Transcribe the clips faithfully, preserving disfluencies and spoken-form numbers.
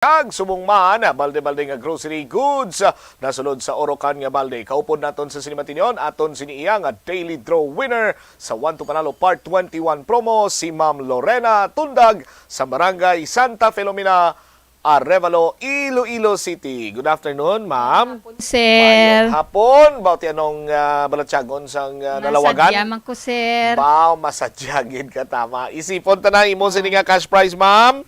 Kag subong man, balde-balde nga grocery goods, nasulod sa Orocan nga balde. Kaupod naton sa sini matinyon, aton sini iya nga Daily Draw winner sa One to Panalo Part twenty-one promo, si Ma'am Lorena Tundag sa Barangay Santa Filomena, Arevalo, Iloilo City. Good afternoon, ma'am. Sir. Mayong hapon. Bauti anong ah, balatyagon sang ah, nalawagan? Masadya man ko, sir. Wow, masadya gid ka, tama. Isipon ta na imo sini nga cash prize, ma'am.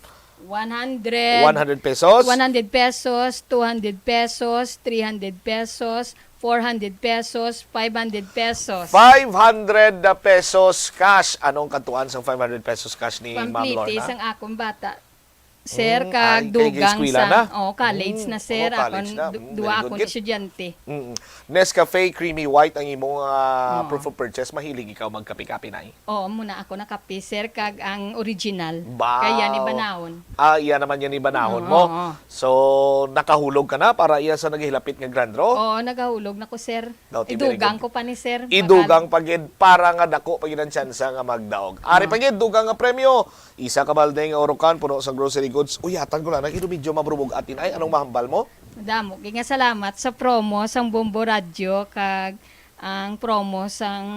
One hundred. One hundred pesos. One hundred pesos, two hundred pesos, three hundred pesos, four hundred pesos, five hundred pesos. Five hundred pesos cash. Anong katuan sang five hundred pesos cash ni Ma'am Pamplete Lorna? Sang akong bata. Sir, Mm, kag ay, kay dugang eskwela sa na? Oh, college Mm, na, sir. oh, college Akon na. du- Mm, duwa very akon good. Estudyante. Mm. Nescafe Creamy White ang imong ah, Oo. proof of purchase. Mahilig ikaw magkape-kape na eh. Oo, muna ako nakape, sir, kag ang original. Wow. Kaya ni Banahon. Ah, iya naman yan ni Banahon Oo, mo. oo. So, nakahulog ka na para iya sa naghilapit nga grand draw? Oo, nagahulog na ko, sir. Daw, ti, very Idugang good. Ko pa ni sir. Idugang Bakal- pa gid para nga dako pa gid ang tsansa nga magdaog. Ari Ah. Pa gid, dugang nga premyo. Isa ka balde nga Orocan puno sang grocery goods. Uyatan ko lang, nag-ido medyo mabrubog atin. Ay, anong mahambal mo? Damo. Kaya nga salamat sa promo sang Bombo Radio kag ang promo sang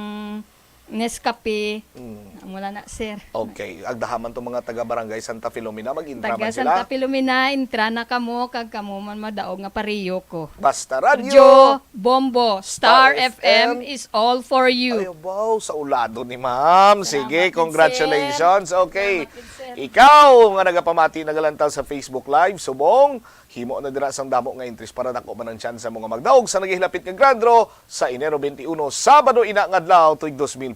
Nescafe. Mm. Mula na, sir. Okay, agdahaman tong mga taga Barangay Santa Filomena, mag-intra Taga man sila. Santa Filomena, intra na kamo, kag kamo man madaog nga pareho ko. Basta Radyo. Radyo Bombo, Star Star F M F M. Is all for you. Ay, wow, sa ulado ni ma'am. Salamat Sige, din, sir. Congratulations. Okay. Salamat din, sir. Ikaw nga nagapamati, nagalantaw sa Facebook Live, subong, himo na dira sang damo nga entries para dako man ang tsansa mo nga magdaog sa naghihilapit nga grand draw sa Enero twenty-one, Sabado ina nga adlaw tuig dos mil